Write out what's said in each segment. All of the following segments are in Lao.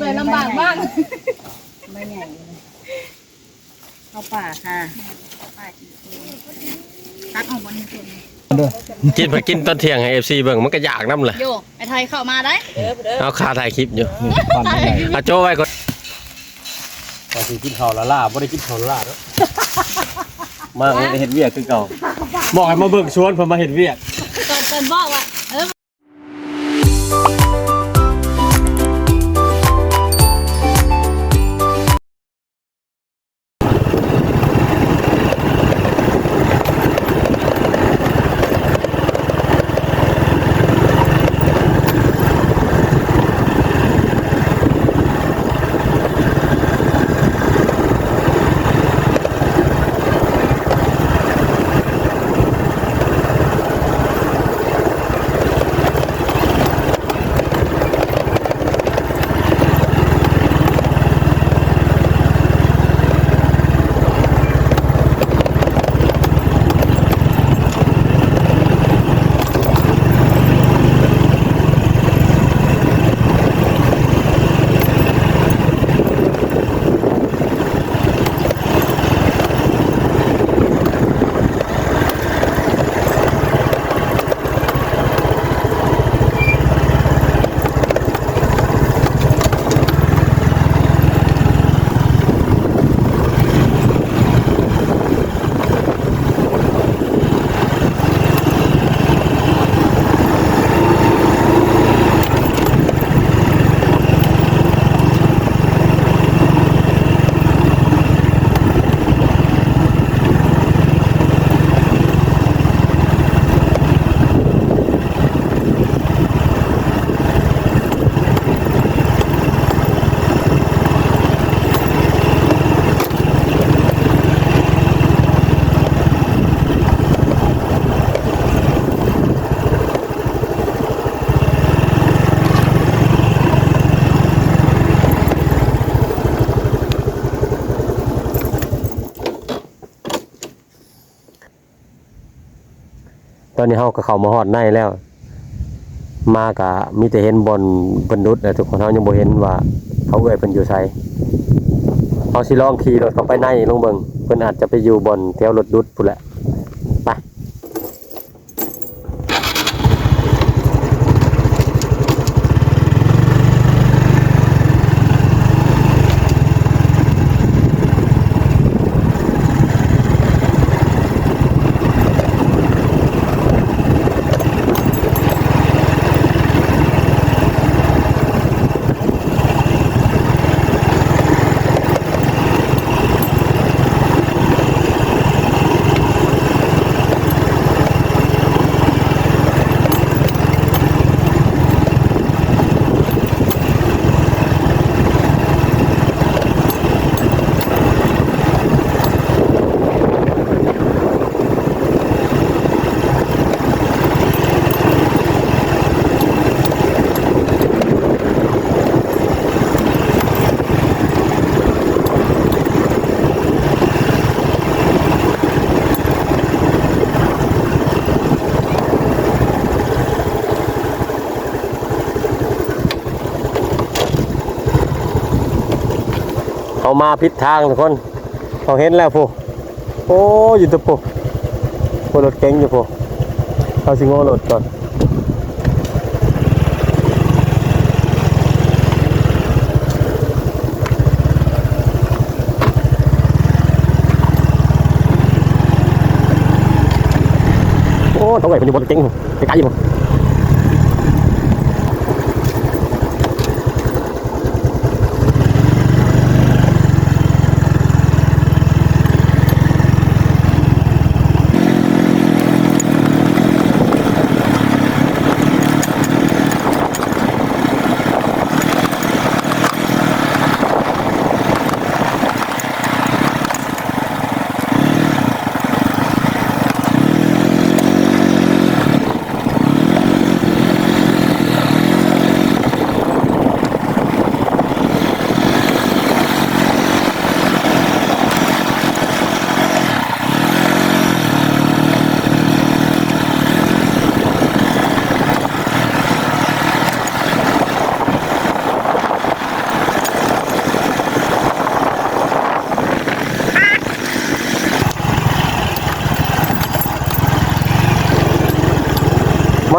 ໄປລຳບາກບ້າງ ໃບໃຫຍ່ ເຂົ້າປ່າຄ່ະ ເຂົ້າປ່າກິນເອງ ຕັກເອົາບໍ່ນີ້ ກິນໄປກິນຕອນທ່ຽງໃຫ້ເອັຟຊີເບິ່ງ ມັນກໍຢາກນຳລະ. ໂຢ ໄອ້ໄທເຂົ້າມາໄດ໋ ເອົາຂາຖ່າຍຄລິບຢູ່ ເອົາໂຈ້ໄວ້ກ່ອນ. ວ່າຊິກິນເຂົ້າລ້າໆ ບໍ່ໄດ້ກິນເຂົ້າລ້າໆເນາະ ມາເຮັດວຽກຄືເກົ່າ ບອກໃຫ້ມາເບິ່ງສວນ ເພິ່ນມາເຮັດວຽກ ຕອນ ຕອນບອກວ່າ ເອີ. ຕອນນີ້ເຮົາກໍເຂົ້າມາຮອດໃນແລ້ວ ມາກະມີແຕ່ເຫັນບ່ອນເພິ່ນດຸດແຫຼະທຸກຄົນ ເຮົາຍັງບໍ່ເຫັນວ່າເຂົາເອື້ອຍເພິ່ນຢູ່ໃສ. ເຮົາຊິລອງຂີ່ລົດເຂົ້າໄປໃນລອງເບິ່ງ ເພິ່ນອາດຈະໄປຢູ່ບ່ອນແຖວລົດດຸດພຸ້ນແຫຼະ ໄປ. ເຮົາມາຜິດທາງທຸກຄົນ ເຮົາເຫັນແລ້ວພຸ້ນ ໂອ້ ຢູ່ຕະປຸ ໂອ້ ລົດເກັງຢູ່ພຸ້ນ ເຮົາຊິງໍລົດກ່ອນ. ໂອ້ ເຂົາເອີ້ຍເພິ່ນຢູ່ບ່ອນເກັງ ໄກໆຢູ່. ເ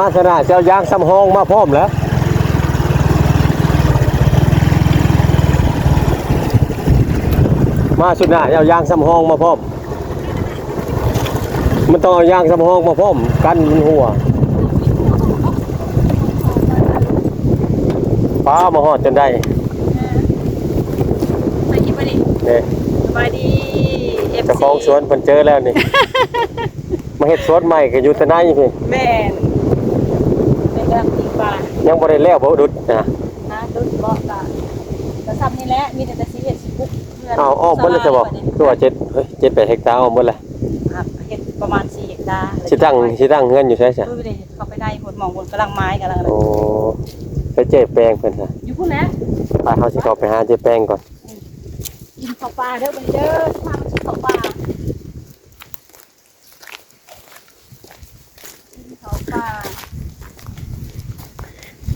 ມາຊະນະ ເຈົ້າຢາງສຳຮອງມາພ້ອມແລ້ວ ມາຊຸດໜ້າເຈົ້າຢາງສຳຮອງມາພ້ອມ ມັນຕ້ອງເອົາຢາງສຳຮອງມາພ້ອມ ກັນມັນຮົ່ວ. ປ້າ ມາຮອດຈົນໄດ້. ເອີ ຖ່າຍຄລິບໄວ້ນີ້ ເດ້ ສະບາຍດີ ເອັຟຊີ ເຈົ້າຂອງສວນເພິ່ນເຈີແລ້ວນີ້ ມາເຮັດສວນໃໝ່ກໍຢູ່ແຕ່ໃນພີ້. ແມ່ນ ເພິ່ນກຳລັງປີກປາ ຍັງບໍ່ໄດ້ແລ້ວບໍ່ດຸດນະ? ຮະ ດຸດບໍ່ ກະ ກະຊ່ຳນີ້ແຫຼະ ມີແຕ່ ແຕ່ຊິເຮັດຊິປຸກເຮືອນ. ອ້າວ ອ້ອມເບິດແລ້ວຊະບໍ່? ຄືວ່າເຈັດ ເອີຍ ເຈັດແປດເຮັກຕາ ອ້ອມເບິດແລ້ວ. ອ່ະ ເຮັດປະມານສີ່ເຮັກຕາ. ຊິຕັ້ງ ຊິຕັ້ງເຮືອນຢູ່ໃສຊະ? ເຂົ້າໄປໃນພຸ້ນ ໝ່ອງພຸ້ນກຳລັງໄມ້ກຳລັງ ໂອ້ ໃສເຈ້ແປງເພິ່ນຊະ? ຢູ່ພຸ້ນແຫຼະ. ໄປ ເຮົາຊິເຂົ້າໄປຫາເຈ້ແປງກ່ອນ. ອືມ ກິນເຂົ້າປ່າເດີບັດນີ້ເດີ ພາມາກິນເຂົ້າປ່າ ກິນເຂົ້າປ່າ.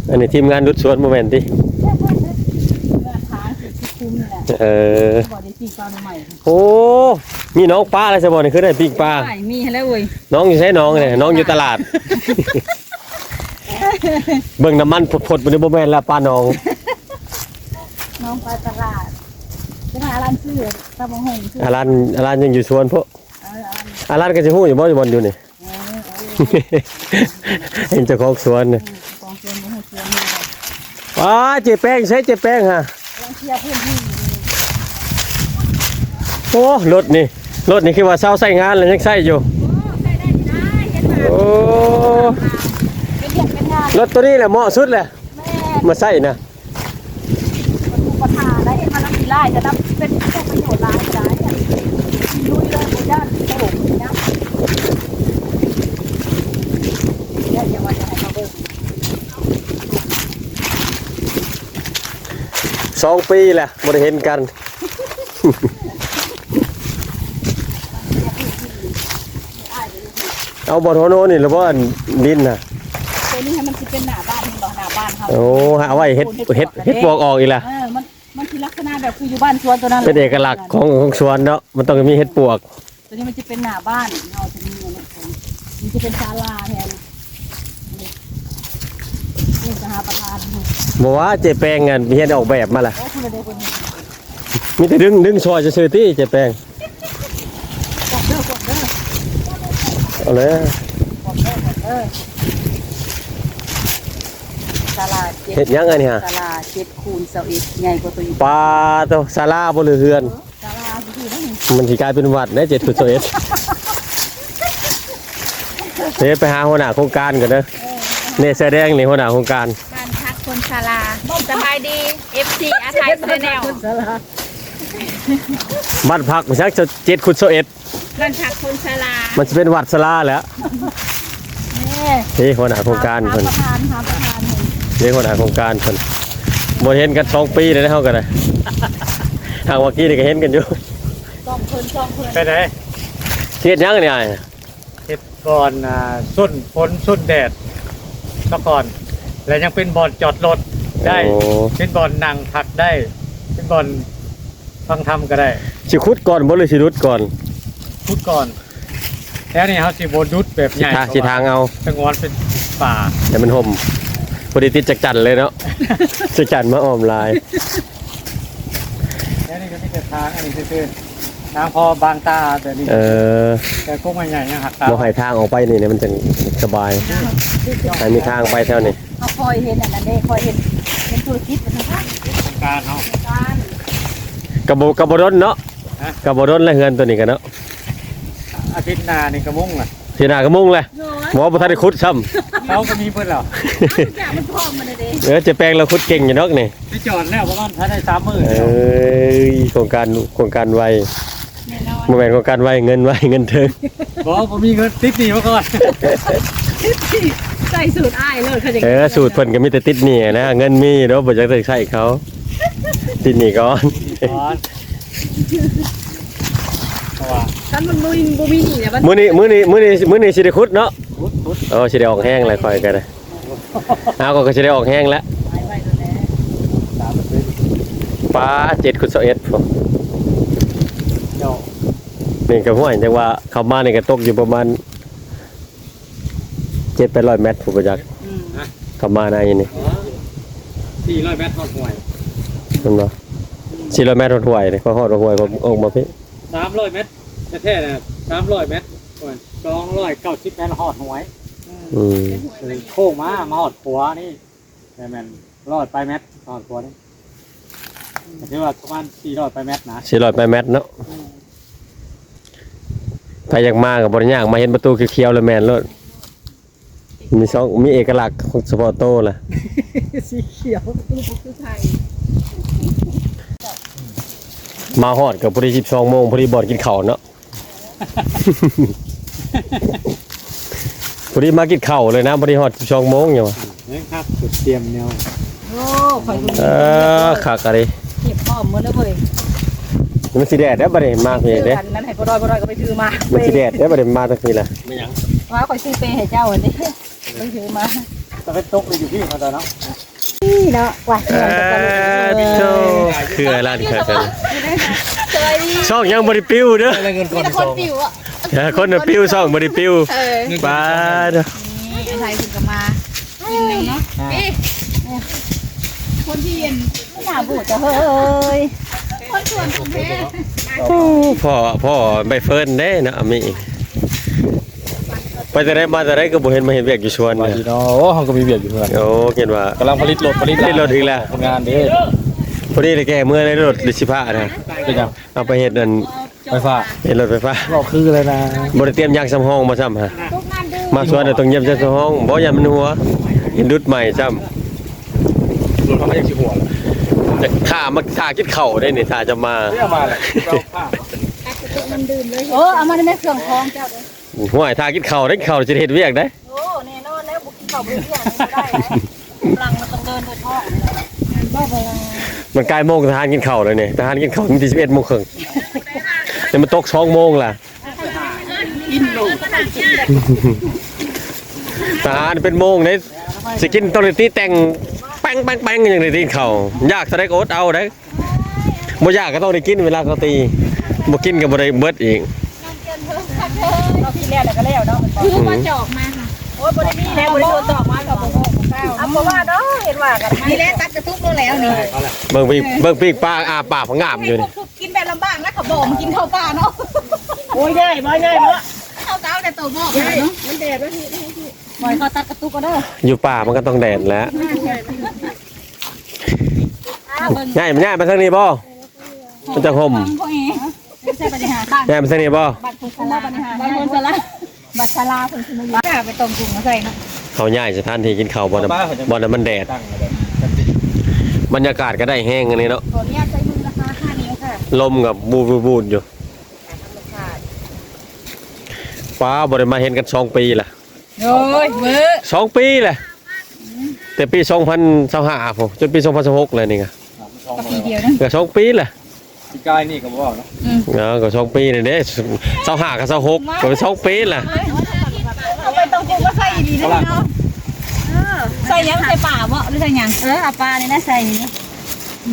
ອັນນີ້ທີມງານດຸດສວນບໍ່ແມ່ນຕິ? ເຮືອນທາງທີ່ຄຸມນີ້ແຫຼະ. ເອີ ບໍ່ໄດ້ປີກປາໃໝ່. ໂອ້ ມີໜອງປາແລ້ວຊະບໍ່ນີ້? ຄືໄດ້ປີກປາ ມີຫັ້ນແຫຼະເວີຍ. ໜອງຢູ່ໃສ? ໜອງນີ້ ໜອງຢູ່ຕະຫຼາດ. ເບິ່ງນ້ຳມັນພົດໆ ບໍ່ແມ່ນລະ ປາໜອງ ໜອງປາຕະຫຼາດ. ຈະມາອາລັນຊື້ຕຳບັກຫຸ່ງ ອາລັນ ອາລັນຍັງຢູ່ສວນພຸ້ນ. ເອີ ອາລັນ ອາລັນກໍຊິຮູ້ຢູ່ບໍ່ ຢູ່ບ່ອນຢູ່ນີ້? ເອີ ເອີ ເຫັນເຈົ້າຂອງສວນ ເອີ ເຈົ້າຂອງສວນບໍ່ຮູ້ສວນເລີຍ. ວ້າ ເຈ້ແປງ ໃສເຈ້ແປງຫະ? ກຳລັງເຄຍພື້ນທີ່ຢູ່ນີ້. ໂອ້ ລົດນີ້ ລົດນີ້ຄືວ່າເຊົາໃຊ້ງານແລ້ວຍັງໃຊ້ຢູ່. ໂອ້ ໃຊ້ໄດ້ຢູ່ນະ ເຮັດມາ ໂອ້ ເປັນວຽກເປັນງານ. ລົດໂຕນີ້ແຫຼະເໝາະສຸດແຫຼະ ແມ່ນ ມາໃຊ້ນະ. ມັນອຸປະທານໄດ້ ເຮັດມານຳກິນຫຼາຍ ຈະນຳເປັນປະໂຫຍດຫຼາຍກໍໄດ້. ລຸຍເລີຍ ບໍ່ຢ້ານໂຕຫຍັງ. ດຽວ ດຽວວ່າຈະໃຫ້ເຂົາເບິ່ງ. ສອງປີແລ້ວບໍ່ໄດ້ເຫັນກັນ. ເອົາບ່ອນໂຫນໆນີ້ລະບໍ່ ອັນດິນນະ? ໂຕນີ້ໃຫ້ມັນຊິເປັນໜ້າບ້ານ ເຫັນບໍ່? ໜ້າບ້ານເຮົາ. ໂອ້ ຫາໄວ້ເຮັດ ເຮັດ ເຮັດປວກອອກອີກລະ. ເອີ ມັນ ມັນຊິລັກສະນະແບບຄືຢູ່ບ້ານສວນໂຕນັ້ນແຫຼະ ເປັນເອກະລັກຂອງ ຂອງສວນເນາະ ມັນຕ້ອງມີເຮັດປວກ. ໂຕນີ້ມັນຈະເປັນໜ້າບ້ານເຮົາ ໂຕນີ້ ມັນຈະເປັນສາລາແທນ. ນີ້ ນີ້ສະຫະປະທານ. ບໍ່ວ່າເຈ້ແປງ ອັນ ຮຽນອອກແບບມາລະ. ໂອ້ ພຸ້ນລະເດ້ ເພິ່ນເຮັດ ມີແຕ່ດຶງ ດຶງຊ່ອຍຊື່ໆຕິ ເຈ້ແປງ. ເອົາແລ້ວ ສາລາເຈັດ ເຮັດຫຍັງອັນນີ້ຫະ? ສາລາເຈັດຄູນຊາວເອັດ ໃຫຍ່ກວ່າໂຕຢູ່. ປາໂຕ ສາລາບໍ່ ຫຼືເຮືອນ? ເອີ ສາລາຊື່ໆ ມັນຊິກາຍເປັນວັດເດ້ ເຈັດຄູນຊາວເອັດ. ເດີ ໄປຫາຫົວໜ້າໂຄງການກ່ອນເດີ. ເອີ ນີ້ເສື້ອແດງນີ້ ຫົວໜ້າໂຄງການ ບ້ານພັກຄົນຊະລາ. ສະບາຍດີ ເອັຟຊີ ອາໄທ ແຊນແນວ. ບ້ານພັກ ມັນຈັກເຈັດຄູນຊາວເອັດ ບ້ານພັກຄົນຊະລາ ມັນຊິເປັນວັດຊະລາແຫຼະ. ນີ້ ນີ້ຫົວໜ້າໂຄງການເພິ່ນ ຫາປະທານ ຫາປະທານເພິ່ນ ນີ້ຫົວໜ້າໂຄງການເພິ່ນ. ບໍ່ເຫັນກັນສອງປີແລ້ວເຮົາກໍໄດ້ ຫາກວ່າກີ້ນີ້ກໍເຫັນກັນຢູ່. ສ່ອງເພິ່ນ ສ່ອງເພິ່ນ ໄປໃດ? ເຮັດຫຍັງນີ້ອ້າຍ? ເຮັດບ່ອນ ອ່າ ສົນຝົນສົນແດດສະກ່ອນ ແລະ ຍັງເປັນບ່ອນຈອດລົດໄດ້. ໂອ້ ເປັນບ່ອນນັ່ງພັກໄດ້ ເປັນບ່ອນຟັງທຳກໍໄດ້. ຊິຂຸດກ່ອນບໍ່ ຫຼືຊິດຸດກ່ອນ? ຂຸດກ່ອນ. ແຖວນີ້ເຮົາຊິບໍ່ດຸດແບບໃຫຍ່ ຊິທາງເອົາ ສະຫງວນເປັນປ່າ ແຕ່ມັນຮົ່ມ ພໍດີຕິດຈັກຈັນເລີຍເນາະ. ຈັກຈັນມາອ້ອມຫຼາຍ. ແຖວນີ້ກໍມີແຕ່ທາງອັນນີ້ຊື່ໆ ທາງພໍບາງຕາແບບນີ້. ເອີ ແຕ່ກົກໄມ້ໃຫຍ່ຍັງຫັກຕາ ບໍ່ໃຫ້ທາງອອກໄປນີ້ ມັນຈັ່ງສະບາຍ ໃຫ້ມີທາງໄປແຖວນີ້. ເຮົາຄ່ອຍເຫັນອັນນັ້ນເດ້ ຄ່ອຍເຫັນ ເຫັນທຸລະກິດເພິ່ນນະ ໂຄງການເນາະ ໂຄງການ. ກໍບໍ່ ກໍບໍ່ດົນເນາະ ຮະ? ກໍບໍ່ດົນແລ້ວເຮືອນໂຕນີ້ກໍເນາະ. ອາທິດໜ້ານີ້ກໍມຸງລະ ອາທິດໜ້າກໍມຸງແຫຼະ. ໂອ້ຍ ບໍ່ ບໍ່ທັນໄດ້ຂຸດຊ້ຳ ເຂົາກໍມີເບິດແລ້ວ ທຸກຢ່າງມັນພ້ອມໝົດແລ້ວເດ້. ເອີ ເຈ້ແປງລາວຂຸດເກັ່ງຢູ່ດອກນີ້ ໄປຈອດແລ້ວປະມານ ພາຍໃນສາມມື້. ເອີຍ ໂຄງການ ໂຄງການໄວ ແນ່ນອນ ບໍ່ແມ່ນໂຄງການໄວ ເງິນໄວ ເງິນເຖິງ. ບໍ່ ບໍ່ມີເງິນ ຕິດໜີ້ມາກ່ອນ. ໃສ່ສູດອ້າຍໂລດ ເຂົາຈະ ເອີ ສູດເພິ່ນກໍມີແຕ່ຕິດໜີ້ນະ ເງິນມີໂດ ບໍ່ຢາກໄດ້ໃຊ້ເຂົາ ຕິດໜີ້ກ່ອນ ຕິດໜີ້ກ່ອນ. ເພາະວ່າຄັນມັນບໍ່ມີ ບໍ່ມີໜີ້ແລ້ວ ມື້ນີ້ ມື້ນີ້ ມື້ນີ້ ມື້ນີ້ຊິໄດ້ຂຸດເນາະ ຂຸດ ຂຸດ. ເອີ ຊິໄດ້ອອກແຮງແລ້ວ ຂ້ອຍກໍໄດ້ ເອົາ ຂ້ອຍກໍຊິໄດ້ອອກແຮງແລ້ວ. ປາ ເຈັດຄູນຊາວເອັດພຸ້ນ ເຈົ້າ ນີ້ກໍຫ້ວຍ ຈັ່ງວ່າເຂົ້າມານີ້ກໍຕົກຢູ່ປະມານ ເຈັດແປດຮ້ອຍແມັດພຸ້ນບໍ່ຈັກ ອືມ ເຂົ້າມາໃນນີ້ ອໍ ສີ່ຮ້ອຍແມັດຮອດຫ້ວຍ ແມ່ນບໍ່? ອືມ ສີ່ຮ້ອຍແມັດຮອດຫ້ວຍນີ້ ຂ້ອຍຮອດຫ້ວຍ ຂ້ອຍອອກມາພີ້ ສາມຮ້ອຍແມັດ ແທ້ໆນະ ສາມຮ້ອຍແມັດ ໂອ້ຍ ສອງຮ້ອຍເກົ້າສິບແມັດຮອດຫ້ວຍ ອືມ ໂຄ້ງມາ ມາຮອດຂົວນີ້ ແມ່ນໆ ຮ້ອຍປາຍແມັດ ຮອດຂົວນີ້ ກໍຖືວ່າປະມານສີ່ຮ້ອຍປາຍແມັດນະ ສີ່ຮ້ອຍປາຍແມັດເນາະ ອືມ ໃຜຢາກມາກໍບໍ່ໄດ້ຍາກ ມາເຫັນປະຕູຂຽວໆ ແລ້ວແມ່ນໂລດ ມີສອງ ມີເອກະລັກສະເພາະໂຕລະ ສີຂຽວ ມາຮອດກໍພໍດີສິບສອງໂມງ ພໍດີບ່ອນກິນເຂົ້າເນາະ ພໍດີມາກິນເຂົ້າເລີຍນະ ພໍດີຮອດສິບສອງໂມງຫຍັງວະ ເອີ ຄັກ ຕຽມແນວ ໂອ້ ຂ້ອຍບໍ່ມີ ເອີ ຄັກອີ່ຫຼີ ເກັບພ້ອມໝົດແລ້ວເວີຍ ມັນຊິແດດເດ້ບັດນີ້ ມາພີ້ເດ້ ອັນນັ້ນໃຫ້ບໍ່ດອຍ ບໍ່ດອຍກໍໄປຖືມາ ມັນຊິແດດເດ້ບັດນີ້ ມາທາງພີ້ລະ ແມ່ນຫຍັງ? ວ່າຂ້ອຍຊື້ເປໃຫ້ເຈົ້າຫັ້ນເດ້ ໄປຖືມາ ຕາເວັນຕົກຢູ່ພີ້ເຂົາເນາະ ນີ້ເນາະ ວ່າ ເອີ ໂທ້ ຄືອາລານຄັກ ສະບາຍດີ ຊ່ອງຍັງບໍ່ໄດ້ປິວເດີ ມີແຕ່ຄົນປິວອະ ເອີ ຄົນນະປິວ ຊ່ອງບໍ່ໄດ້ປິວ ເອີ ປາດ ນີ້ ໄທເພິ່ນກໍມາ ກິນໜຶ່ງເນາະ ອ່າ ນີ້ ຄົນທີ່ເຫັນ ໜ້າບູດເຈົ້າເຮີ້ຍ ຄົນສວນຂອງແທ້ ໂອ້ ພໍ່ ພໍ່ໃບເຟີນເດ້ເນາະ ອາມີ ໄປແຕ່ໃດມາແຕ່ໃດກໍບໍ່ເຫັນມາເຮັດວຽກຢູ່ສວນ ວ່າຊິເນາະ ໂອ້ ເຮົາກໍມີວຽກຢູ່ເຮືອນ ໂອ້ ຄິດວ່າກຳລັງຜະລິດລົດ ຜະລິດລົດ ຜະລິດລົດອີກແລ້ວ ທຳງານເດ້ ພໍດີໄດ້ແກ້ເມື່ອຍໃນລົດ ລິດຊິພານະ ເປັນຫຍັງ? ເອົາໄປເຮັດອັນ ໄຟຟ້າ ເຮັດລົດໄຟຟ້າ ເວົ້າຄືເລີຍນະ ບໍ່ໄດ້ຕຽມຢາງສຳຮອງມາຊ້ຳຫະ ມາສວນຕ້ອງຢຽບຢາງສຳຮອງ ບໍ່ຢ້ານມັນຮົ່ວ ເຫັນດຸດໃໝ່ຊ້ຳ ລົດເຮົາກໍຍັງຊິຮົ່ວແຫຼະ ຖ້າມາ ຖ້າກິນເຂົ້າໄດ້ນີ້ ຖ້າຈະມາ ເອົາມາແຫຼະ ໂອ້ ເອົາມາໃນແມ່ເຄື່ອງຂອງເຈົ້າເດີ ຫ້ວຍ ຖ້າກິນເຂົ້າໄດ້ ເຂົ້າຊິເຮັດວຽກໄດ້ ໂອ້ ແນ່ນອນແລ້ວ ບໍ່ກິນເຂົ້າບໍ່ໄດ້ວຽກ ບໍ່ໄດ້ ກຳລັງມັນຕ້ອງເດີນດ້ວຍທ້ອງ ແມ່ນບໍ່? ບໍ່ ມັນໃກ້ໂມງທະຫານກິນເຂົ້າແລ້ວນີ້ ທະຫານກິນເຂົ້າມື້ທີສິບເອັດໂມງເຄິ່ງ ແຕ່ມັນຕົກສອງໂມງລະ ທະຫານເປັນໂມງເດ້ ຊິກິນຕ້ອງໄດ້ຕີແຕ່ງ ແປ້ງໆໆ ຈັ່ງໄດ້ກິນເຂົ້າ ຢາກເທົ່າໃດກໍອົດເອົາໄດ໋. ບໍ່ຢາກກໍຕ້ອງໄດ້ກິນເວລາເຂົາຕີ ບໍ່ກິນກໍບໍ່ໄດ້ເບິດອີກ ເຮົາກິນແລ້ວແລ້ວກໍແລ້ວເນາະ ຄືວ່າຈອກມາ ໂອ້ຍ ບໍ່ໄດ້ມີແລ້ວ ບໍ່ໄດ້ໂດນຈອກມາ ກໍບໍ່ຮູ້ບໍ່ກ່າວ ເອົາ ບໍ່ວ່າດອກ ເຫັນວ່າກັນ ນີ້ແຫຼະ ຕັດກະຕຸກໂລດແລ້ວນີ້ ເບິ່ງປີກ ເບິ່ງປີກປາ ອາປາກພັງງາມຢູ່ນີ້ ກິນແບບລຳບາກນະ ເຂົາບອກມາກິນເຂົ້າປ່າເນາະ ໂອ້ຍ ງ່າຍບໍ່ ງ່າຍບໍ່ ເຂົ້າເຈົ້າແຕ່ໂຕບອກເນາະ ມັນແດດແລ້ວ ປອຍເຂົາຕັດກະຕຸກເອົາເດີ ຢູ່ປ່າມັນກໍຕ້ອງແດດແຫຼະ ຍ້າຍ ຍ້າຍມາທາງນີ້ບໍ່? ມັນຈະຮົ່ມ ຍ້າຍມາທາງນີ້ບໍ່? ບັດໂພນສາລາ ບັດໂພນສາລາ ບັດສາລາເພິ່ນຊິມາຢູ່ ໄປຕ້ມກຸ້ງມາໃສ່ເນາະ ເຮົາຍ້າຍສະຖານທີ່ກິນເຂົ້າ ບ່ອນ ບ່ອນນັ້ນມັນແດດ ບັນຍາກາດກໍໄດ້ແຮງອັນນີ້ເນາະ ຂໍອະນຸຍາດໃສ່ມືນະຄະ ຫ້ານິ້ວຄ່ະ ລົມກໍບູດໆຢູ່ ປ້າ ບໍ່ໄດ້ມາເຫັນກັນສອງປີລະ ໂອ້ຍ ເວີ ສອງປີແຫຼະ ແຕ່ປີສອງພັນຊາວຫ້າພຸ້ນ ຈົນປີສອງພັນຊາວຫົກແລ້ວນີ້ກະ ກໍປີດຽວນະ ກໍສອງປີແຫຼະ ປີກາຍນີ້ກໍບໍ່ເວົ້າເນາະ ອືມ ເອີ ກໍສອງປີນີ້ເດ້ ຊາວຫ້າກັບຊາວຫົກ ກໍເປັນສອງປີແຫຼະ ເອົາໄປຕ້ອງກຸ້ງມາໃສ່ອີ່ຫຼີເດ້ເນາະ ເອີ ໃສ່ຫຍັງ ໃສ່ປາບໍ ຫຼືໃສ່ຫຍັງ ເອີ ເອົາປານີ້ນະໃສ່ນີ້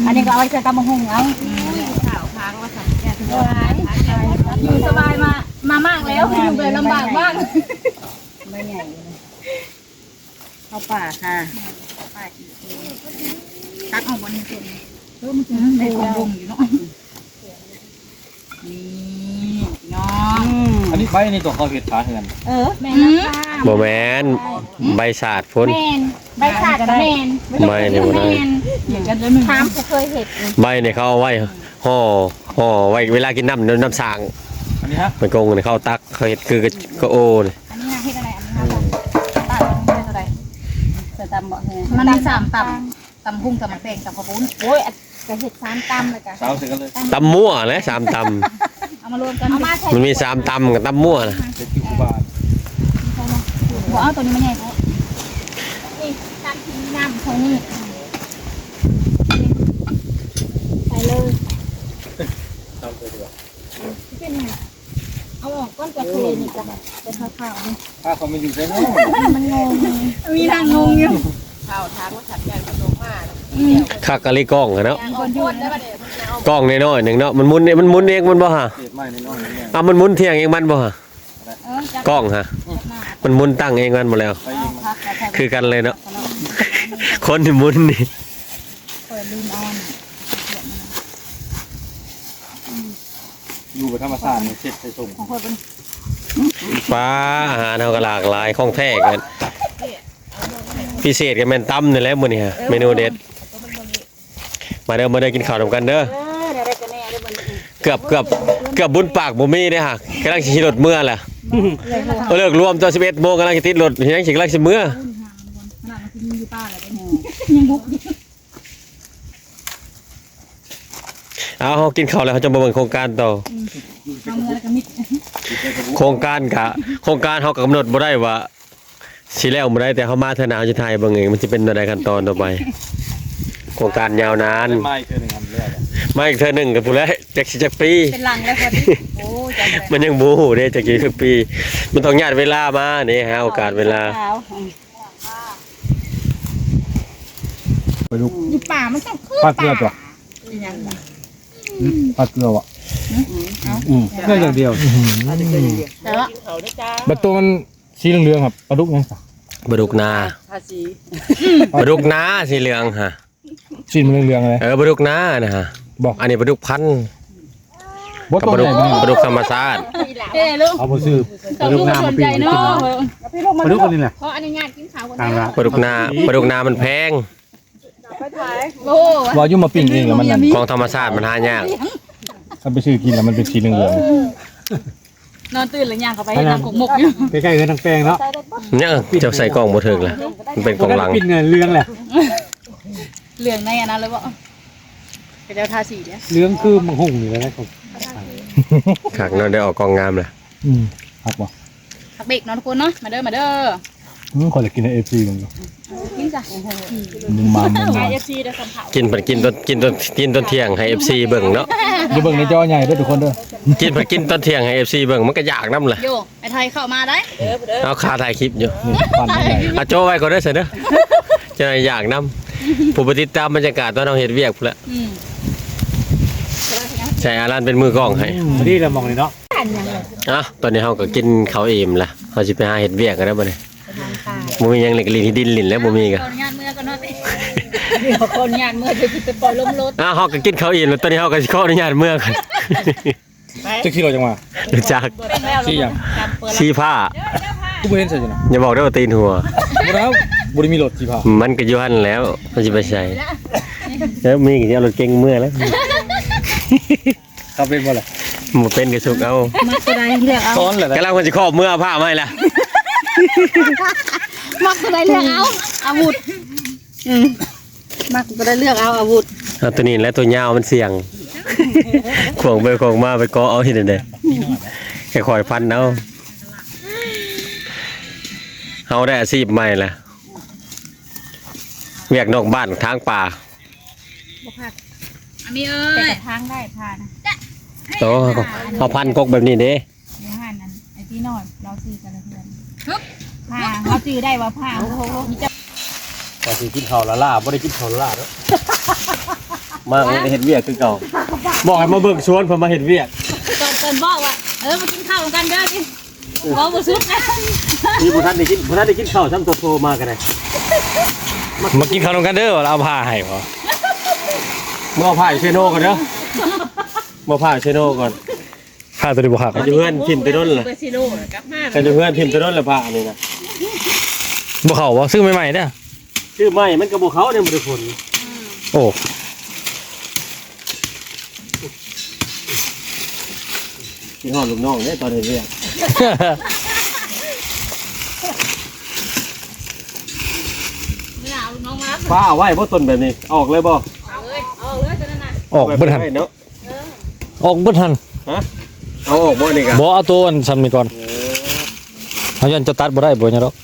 ອັນນີ້ກໍເອົາໄວ້ໃສ່ຕຳບັກຫຸ່ງເອົາ ອືມ ຂາວຄ້າງວ່າຊັ້ນ ຢູ່ສະບາຍມາ ມາມາກແລ້ວ ຢູ່ແບບລຳບາກມາກ ໃບໃຫຍ່ ເຂົ້າປ່າຄ່ະ ຕັດອອກບໍ່ນີ້ ເອີ ມັນ ອືມ ໃນຂອງວົງຢູ່ເນາະ ນີ້ພີ່ນ້ອງ ອືມ ອັນນີ້ໃບນີ້ຕົວເຂົາເຮັດຝາເຮືອນ ເອີ ແມ່ນແລ້ວຄ່ະ ບໍ່ແມ່ນ ອືມ ໃບສາດພຸ້ນ ແມ່ນ ໃບສາດກໍແມ່ນ ໃບນີ້ບໍ່ໄດ້ ແມ່ນ ຖາມຜູ້ເຄີຍເຮັດ ໃບນີ້ເຂົາເອົາໄວ້ຫໍ່ ຫໍ່ໄວ້ເວລາກິນນ້ຳ ນ້ຳສ້າງ ອັນນີ້ຮະ ມັນກົງນີ້ເຂົາຕັກ ເຂົາເຮັດຄືກະ ກະໂອນີ້ ອັນນີ້ນະເຮັດອັນໃດ ອັນນີ້ນະ ເອີ ຕຳເທົ່າໃດ ໃສ່ຕຳບໍ່ ມັນມີສາມຕຳ ຕຳຫຸ່ງ ຕຳໝາກແຕງ ຕຳເຂົ້າປຸ້ນ ໂອ້ຍ ກະເຮັດສາມຕຳແລ້ວກະ ຕຳມົ້ວແຫຼະ ສາມຕຳ ເອົາມາລວມກັນ ມັນມີສາມຕຳກັບຕຳມົ້ວນະ ເຮັດຢູ່ບ້ານ ບໍ່ເອົາໂຕນີ້ມາໃຫຍ່ໂພດ ນີ້ຕຳທີ່ມີນ້ຳເທົ່ານີ້ ໃສ່ເລີຍ ຕຳເລີຍດີກວ່າ ເປັນຫຍັງ? ເອົາອອກກ່ອນ ຈະເຄຍນີ້ ຈະ ຈະຂາວໆນີ້ ຖ້າເຂົາມາຢູ່ໃສເນາະ ມັນງົງ ມີນາງງົງຢູ່ ເຂົາຖາມວ່າສັດໃຫຍ່ເຂົາລົງມາ ອືມ ຄັກອີ່ຫຼີກ້ອງຫັ້ນເນາະ ມີຄົນຢູ່ນະ ກ້ອງນ້ອຍໆໜຶ່ງເນາະ ມັນໝຸນ ມັນໝຸນເອງມັນບໍ່ຫະ? ເຂດໃໝ່ນ້ອຍໆ ເອົາ ມັນໝຸນທ່ຽງເອງມັນບໍ່ຫະ? ເອີ ກ້ອງຫະ? ອືມ ມັນໝູນຕັ້ງເອງມັນໝົດແລ້ວ ຄືກັນເລີຍເນາະ ຄົນທີ່ໝູນນີ້ ຢູ່ແບບທຳມະຊາດນີ້ເຊັດໃສ່ຖົງ ປ້າ ອາຫານເຮົາກໍຫຼາກຫຼາຍ ຂອງແທ້ກໍພິເສດກໍແມ່ນຕຳນີ້ແຫຼະມື້ນີ້ຮະ ເມນູເດັດ. ມາເດີ ມາເດີ ກິນເຂົ້ານຳກັນເດີ ເອີ ແນວໃດກໍແນ່ເດີມື້ນີ້ ເກືອບ ເກືອບ ເກືອບບຸນປາກບໍ່ມີເດ້ຮະ ກຳລັງຊິຂີ່ລົດເມືອແຫຼະ ເລີກລວມຕອນສິບເອັດໂມງ ກຳລັງຊິຕິດລົດ ຍັງຊິ ກຳລັງຊິເມືອ ຂະໜາດວ່າຊິມີຢູ່ປ່າແລ້ວເດ້ ຍັງບຸກຢູ່. ເອົາ ເຮົາກິນເຂົ້າແລ້ວ ເຮົາຈະມາເບິ່ງໂຄງການຕໍ່ ເຮົາເມືອແລ້ວກໍມິດ ໂຄງການກະ ໂຄງການເຮົາກໍກຳນົດບໍ່ໄດ້ວ່າ ຊິແລ້ວມື້ໃດ ແຕ່ເຮົາມາເທື່ອໜ້າເຮົາຊິຖ່າຍເບິ່ງເອງ ມັນຊິເປັນແນວໃດຂັ້ນຕອນຕໍ່ໄປ ໂຄງການຍາວນານ ມາອີກເທື່ອໜຶ່ງ ມາອີກເທື່ອໜຶ່ງກໍພຸ້ນແຫຼະ ຈັກຊິຈັກປີ ເປັນຫຼັງແລ້ວພໍດີ ໂອ້ຍ ມັນຍັງບໍ່ຮູ້ເດ້ ຈັກຊິຈັກປີ ມັນຕ້ອງຍາດເວລາມາເດ້ ຫາໂອກາດເວລາ ປາດຸກ ຢູ່ປ່າມັນຕ້ອງຄື ປາເກືອຕົວະ ອີຫຍັງ ປາເກືອວະ ອືມ ອືມ ໄດ້ຢ່າງດຽວ ແຕ່ວ່າ ບັດໂຕມັນ ສີເຫຼືອງໆ ຄັບ ປາດຸກຫຍັງຊະ ປາດຸກນາ ທາສີ ປາດຸກນາສີເຫຼືອງຮະ ສີມັນເຫຼືອງໆ ເລີຍ ເອີ ປາດຸກນານະຮະ ບໍ່ ອັນນີ້ປາດຸກພັນ ບໍ່ ກັບປາດຸກ ປາດຸກທຳມະຊາດ ເອີ ເອົາບໍ່ຊື້ ປາດຸກນາມາປີ້ງໃຫ້ກິນເນາະ ປາດຸກອັນນີ້ແຫຼະ ຂໍອະນຸຍາດກິນເຂົ້າກ່ອນເດີ ປາດຸກນາ ປາດຸກນາມັນແພງ ໂອ້ ວ່າຢູ່ມາປີ້ງເອງແລ້ວມັນນັ້ນ ຂອງທຳມະຊາດມັນຫາຍາກ ຄັນໄປຊື້ກິນແລ້ວມັນເປັນສີເຫຼືອງໆ ນອນຕື່ນແລ້ວຍ່າງເຂົ້າໄປເຫັນນາງກົກມົກຢູ່ ໃກ້ໆເຮືອນນາງແປ້ງເນາະ ເນາະ ເຈົ້າໃສ່ກ້ອງບໍ່ຖືກລະ ມັນເປັນກ້ອງຫຼັງ ປີ້ງເຫຼືອງແຫຼະ ເຫຼືອງໃນອັນນັ້ນເລີຍບໍ່ ເຂົາເຈົ້າທາສີເດ້ ເຫຼືອງຄືໝາກຫຸ່ງນີ້ແຫຼະ ຄັກເນາະ ໄດ້ອອກກ້ອງງາມລະ ອືມ ຄັກບໍ່ ພັກເບຣກເນາະທຸກຄົນເນາະ ມາເດີ ມາເດີ ອືມ ຂ້ອຍລະກິນໃຫ້ເອັຟຊີເບິ່ງຢູ່ ກິນຈ້ະ ມາໆ ເອັຟຊີເດີ ສຳພາດ ກິນ ກິນຕອນ ກິນຕອນ ກິນຕອນທ່ຽງໃຫ້ເອັຟຊີເບິ່ງເນາະ ຢູ່ເບິ່ງໃນຈໍໃຫຍ່ເດີທຸກຄົນເດີ ກິນ ກິນຕອນທ່ຽງໃຫ້ເອັຟຊີເບິ່ງ ມັນກໍຢາກນຳລະ ໂຢ ໄອ້ໄທເຂົ້າມາໄດ໋ ເອົາຂາຖ່າຍຄລິບຢູ່ ນີ້ ປັ້ນໃຫ້ ເອົາໂຈໄວ້ກ່ອນເດີ ຊັ້ນເດີ ຈະໄດ້ຢາກນຳ ຜູ້ໄປຕິດຕາມບັນຍາກາດຕອນເຮົາເຮັດວຽກພຸ້ນລະ ອືມ ໃສ່ອາລັນເປັນມືກ້ອງໃຫ້ ອືມ ພໍດີລະໝ່ອງນີ້ເນາະ ອ່ະ ຕອນນີ້ເຮົາກໍກິນເຂົ້າອີ່ມລະ ເຮົາຊິໄປຫາເຮັດວຽກກັນແລ້ວບັດນີ້ ບໍ່ມີຫຍັງເລີຍ ກໍຫຼິ້ນທີ່ດິນຫຼິ້ນແລ້ວ ບໍ່ມີກໍ ຂໍອະນຸຍາດເມືອກ່ອນເນາະ ຂໍອະນຸຍາດເມືອ ເດີ ຊິໄປປ່ອຍລົມລົດ ອ່ະ ເຮົາກໍກິນເຂົ້າອີ່ມແລ້ວ ຕອນນີ້ເຮົາກໍຊິຂໍອະນຸຍາດເມືອກ່ອນ ຈັກຂີ່ລົດຫຍັງມາ ຮູ້ຈັກ ຂີ່ຫຍັງ ຂີ່ພ້າ ກູບໍ່ເຫັນໃສ່ຢູ່ນະ ຢ່າບອກເດີວ່າຕີນຫົວ ບໍ່ໄດ້ ບໍ່ໄດ້ມີລົດຂີ່ພ້າ ມັນກໍຢູ່ຫັ້ນແລ້ວ ມັນຊິໄປໃສ ເອີ ມີກໍຊິເອົາລົດເກັງເມືອແລ້ວ ຂັບເປັນບໍ່ລະ ບໍ່ເປັນກໍຊຸກເອົາ ມັກຕົວໃດເລືອກເອົາ ຊ້ອນແຫຼະ ກຳລັງວ່າຊິຂອບເມືອເອົາພ້າມາໃຫ້ລະ ມັກຕົວໃດເລືອກເອົາ ອາວຸດ ອືມ ມັກກໍໄດ້ເລືອກເອົາອາວຸດ ເອົາຕົວນີ້ແຫຼະ ຕົວຍາວມັນສ່ຽງ ຂວາງໄປຂວາງມາໄປເກາະເອົາເຮັດຈັ່ງໃດ ຄ່ອຍໆຟັນເອົາ ເຮົາໄດ້ອາຊີບໃໝ່ລະ ວຽກນອກບ້ານທາງປ່າ ບໍ່ຄັກ ອາມີເອີຍ ແຕ່ກະທາງໄດ້ຜ່ານ ໂຕ ເຮົາພັນກົກແບບນີ້ເດ້ ຢູ່ຫັ້ນ ອັນໄອ້ຕີນ້ອຍລາວຊື້ແຕ່ລະເທື່ອ ຮຶບ ຜ້າ ເຮົາຈື່ໄດ້ວ່າຜ້າ ໂອ້ໂຫ ມີຈັກ ວ່າຊິກິນເຂົ້າລ້າໆ ບໍ່ໄດ້ກິນເຂົ້າລ້າເນາະ ມາເຮັດວຽກຄືເກົ່າ ບອກໃຫ້ມາເບິ່ງສວນ ເພິ່ນມາເຮັດວຽກ ຕອນ ຕອນບອກວ່າ ເອີ ມາກິນເຂົ້ານຳກັນເດີ ເວົ້າບໍ່ສຸດນະ ນີ້ບໍ່ທັນໄດ້ກິນ ບໍ່ທັນໄດ້ກິນເຂົ້າຊ້ຳ ໂທມາກໍໄດ້ ມາກິນເຂົ້ານຳກັນເດີ ວ່າລະ ເອົາຜ້າໃຫ້ບໍ ເມືອເອົາຜ້າຢູ່ເຊໂນກ່ອນເດີ ເມືອເອົາຜ້າຢູ່ເຊໂນກ່ອນ ຜ້າຕົວນີ້ບໍ່ຄັກ ຄັນຢູ່ເຮືອນຖິ້ມແຕ່ດົນລະ ຄັນຢູ່ເຮືອນຖິ້ມແຕ່ດົນລະຜ້ານີ້ນະ ບໍ່ເຂົ້າບໍ ຊື້ໃໝ່ໆເດີ້ ຊື້ໃໝ່ມັນກໍບໍ່ເຂົ້າເດ້ ບໍ່ໄດ້ຜົນ ໂອ້ ຄິດຮອດລູກນ້ອງເດ້ຕອນເຮັດວຽກ ເວລາເອົາລູກນ້ອງມາ ປ້າເອົາໄວ້ບໍ່ຕົ້ນແບບນີ້ ເອົາອອກເລີຍບໍ່ ເອົາເລີຍ ເອົາເລີຍຕົວນັ້ນນະ ອອກເບິດຫັ້ນ ເນາະ ອອກເບິດຫັ້ນ ຮະ ເອົາອອກບໍ່ນີ້ກະ ບໍ່ ເອົາໂຕອັນຊ່ຳນີ້ກ່ອນ ເອີ ເຮົາຢ້ານຈະຕັດບໍ່ໄດ້ ບໍ່ຫຍັງດອກ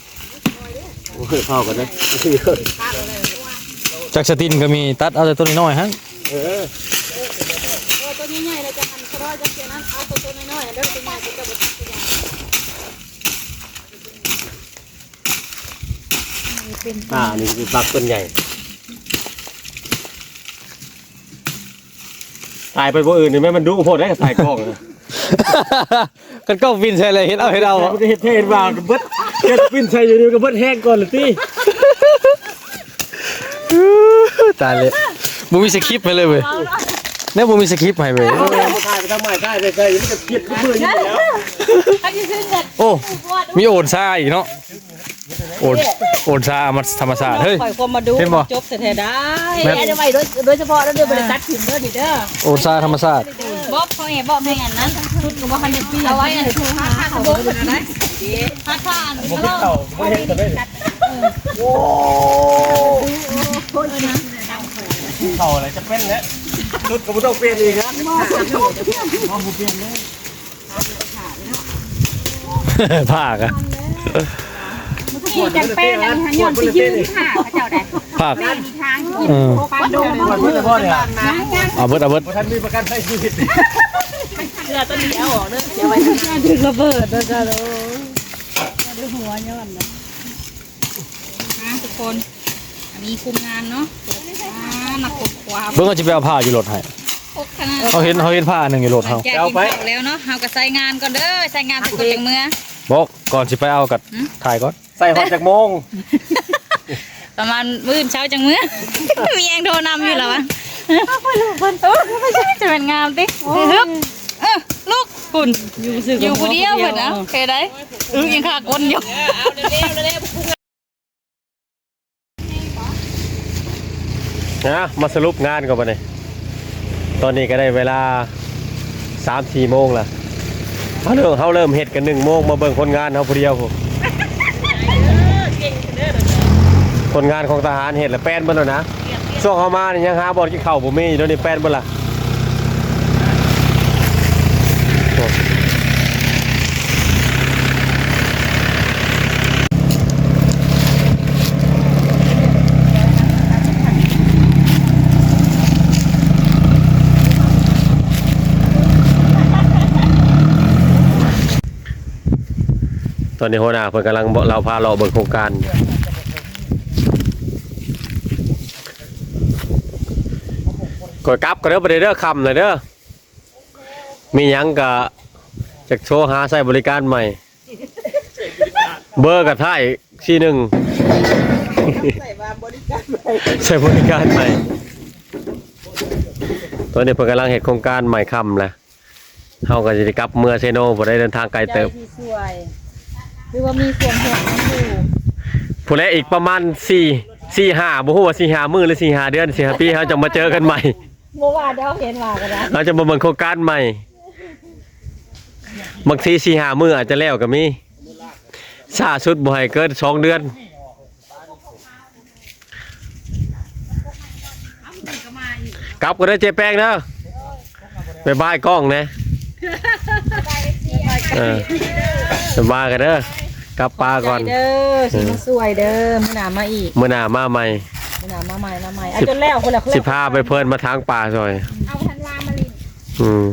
ໂອ້ຍ ເຜົາກັນເດີ ຈັກສະຕິນກໍມີ ຕັດເອົາແຕ່ໂຕນ້ອຍໆຫັ້ນ ເອີ ໂຕໃຫຍ່ໆແລ້ວຈະຫັ້ນສະດອຍ ຈັ່ງຊີ້ນະ ເອົາໂຕນ້ອຍໆເດີ ໂຕໃຫຍ່ກໍຈະບໍ່ຕິດ ອ່າ ນີ້ຄືຝັກຕົ້ນໃຫຍ່ ຕາຍໄປບໍ່ອື່ນນີ້ແມ່ນມັນດຸໂພດເດ້ ຕາຍກ້ອງ ຄັນກ້ອງປິ່ນໃສ່ແລ້ວເຮັດເອົາ ເຮັດເອົາ ມັນຈະເຮັດເທເຮັດວ່າວເບິດ ແກະປິ່ນໃສ່ຢູ່ນີ້ກໍເບິດແຮງກ່ອນລະຕິ. ຕາຍແລ້ວ ບໍ່ມີສະຄຣິບໃຫ້ເລີຍເວີຍ ແນວບໍ່ມີສະຄຣິບໃຫ້ເວີຍ. ຖ່າຍໄປທາງໃໝ່ ຖ່າຍໄປໃສ່ ມັນກໍຄຣິບຄືມືຢູ່ແລ້ວ. ໂອ້ ມີໂອນຊາອີກເນາະ. ໂອນ ໂອນຊາທຳມະຊາດ ເຮີ້ຍ ຂ້ອຍຄວາມມາດູ ເຫັນບໍ່? ຈົບແທ້ໆໄດ້ ແມ່ນ ອັນນີ້ໄວ້ໂດຍ ໂດຍສະເພາະເດີ ບໍ່ໄດ້ຕັດຖິ້ມເດີນີ້ເດີ. ໂອນຊາທຳມະຊາດ ບອກເຂົາເອ ບອກແມ່ອັນນັ້ນ ຊຸດກໍບໍ່ທັນໄດ້ປ່ຽນ ເອົາໄວ້ອັນໂທຫາ ຫາຂະບົກເພິ່ນໄດ້ ຫາທານ ບໍ່ເຮັດເຂົ້າ ບໍ່ເຮັດເຂົ້າໄດ້. ໂອ້ ເຂົ້າອະໄລຈະເປັນແຫຼະ ຊຸດກໍບໍ່ຕ້ອງປ່ຽນອີກນະ ບໍ່ປ່ຽນເລີຍ. ພາກະ ນີ້ຈັງແປນອັນນີ້ ຍ້ອນຊິຢືມພາກເຂົາເຈົ້າໄດ໋ ພາກ ແມ່ນທາງກິນ ເອີ ປານດົງ ເອົາເບິດ ເອົາເບິດ ບໍ່ທັນມີປະກັນໄພຊີວິດ ເກືອຕົວນີ້ເອົາອອກເດີ ເສຍໄວ້ ຖືກລະເບີດ ເດີ ໂອ້ ເດີ ຫົວຍ້ອນນະ. ອ່າ ທຸກຄົນ ອັນນີ້ຄຸມງານເນາະ ອ່າ ນັກຄົ້ນຄວ້າ ເບິ່ງ ເຮົາຊິໄປເອົາຜ້າຢູ່ລົດໃຫ້ ຄົກຂະໜາດ ເຮົາເຫັນ ເຮົາເຫັນຜ້າອັນໜຶ່ງຢູ່ລົດເຮົາ ຫຼັງຈາກກິນເຂົ້າແລ້ວເນາະ ເຮົາກໍໃຊ້ງານກ່ອນເດີ ໃຊ້ງານແລ້ວກໍຈັ່ງເມືອ ບໍ່ ກ່ອນຊິໄປເອົາກໍ ຫືມ ຖ່າຍກ່ອນ ໃສ່ຮອດຈັກໂມງ? ປະມານມື້ອື່ນເຊົ້າຈັ່ງເມືອ ມີແຮງໂທນຳຢູ່ລະວະ ຈະແມ່ນງາມຕິ ເອີ ລູກ ພຸ້ນ ຢູ່ຊື່ ຢູ່ຜູ້ດຽວ ເພິ່ນນະ ເອີ ເຮັດໄດ້ ອຶ ຍັງຄາກົ້ນຢູ່. ນະ ມາສະຫຼຸບງານກ່ອນບັດນີ້ ຕອນນີ້ກໍໄດ້ເວລາສາມສີ່ໂມງລະ ເຮົາເລີ່ມ ເຮົາເລີ່ມເຮັດກັນໜຶ່ງໂມງ ມາເບິ່ງຄົນງານເຮົາຜູ້ດຽວພຸ້ນ ຄົນງານຂອງທະຫານເຮັດລະແປນເບິດແລ້ວນະ ຊ່ວງເຮົາມານີ້ຍັງຫາບ່ອນກິນເຂົ້າບໍ່ມີ ດຽວນີ້ແປນເບິດລະ. ຕອນນີ້ຫົວໜ້າເພິ່ນກຳລັງເລາະ ພາເລາະເບິ່ງໂຄງການ ຂ້ອຍກັບກ່ອນເດີ ບັດນີ້ເດີ ຄ່ຳແລ້ວເດີ ມີຫຍັງກະຈັກໂທຫາໃຊ້ບໍລິການໃໝ່ ເບີກະທ້າຍສີ່ໜຶ່ງ ໃຊ້ບໍລິການໃໝ່ ໃຊ້ບໍລິການໃໝ່ ຕອນນີ້ເພິ່ນກຳລັງເຮັດໂຄງການໃໝ່ຄ່ຳແລ້ວ ເຮົາກໍຊິໄດ້ກັບເມືອເຊໂນ ບໍ່ໄດ້ເດີນທາງໄກເຕີບ ຜູ້ໃດຊິຊ່ວຍ ຫຼືວ່າມີສ່ວນຮ່ວມນຳຢູ່ ຜູ້ໃດອີກປະມານສີ່ ສີ່ຫ້າ ບໍ່ຮູ້ວ່າສີ່ຫ້າມື້ ຫຼືສີ່ຫ້າເດືອນ ສີ່ຫ້າປີ ເຮົາຈະມາເຈີກັນໃໝ່ ບໍ່ວ່າດອກ ເຫັນວ່າກໍໄດ້ ເຮົາຈະມາເບິ່ງໂຄງການໃໝ່ ບາງທີສີ່ຫ້າມື້ອາດຈະແລ້ວກໍມີ ຊ້າສຸດບໍ່ໃຫ້ເກີນສອງເດືອນ. ກັບກັນເດີເຈແປງເດີ ບາຍບາຍກ້ອງແດ່ ເອີ ບາຍບາຍກັນເດີ ກັບປາກ່ອນ ຂອບໃຈເດີ ທີ່ມາຊ່ວຍເດີ ມື້ໜ້າມາອີກ ມື້ໜ້າມາໃໝ່ ມື້ໜ້າມາໃໝ່ ມາໃໝ່ ເອົາຈົນແລ້ວພຸ້ນລະ ຊິພາໄປເພິ່ນມາຖາງປາຊ່ອຍ ເອົາທັນວາມາຫຼິ້ນ ອືມ.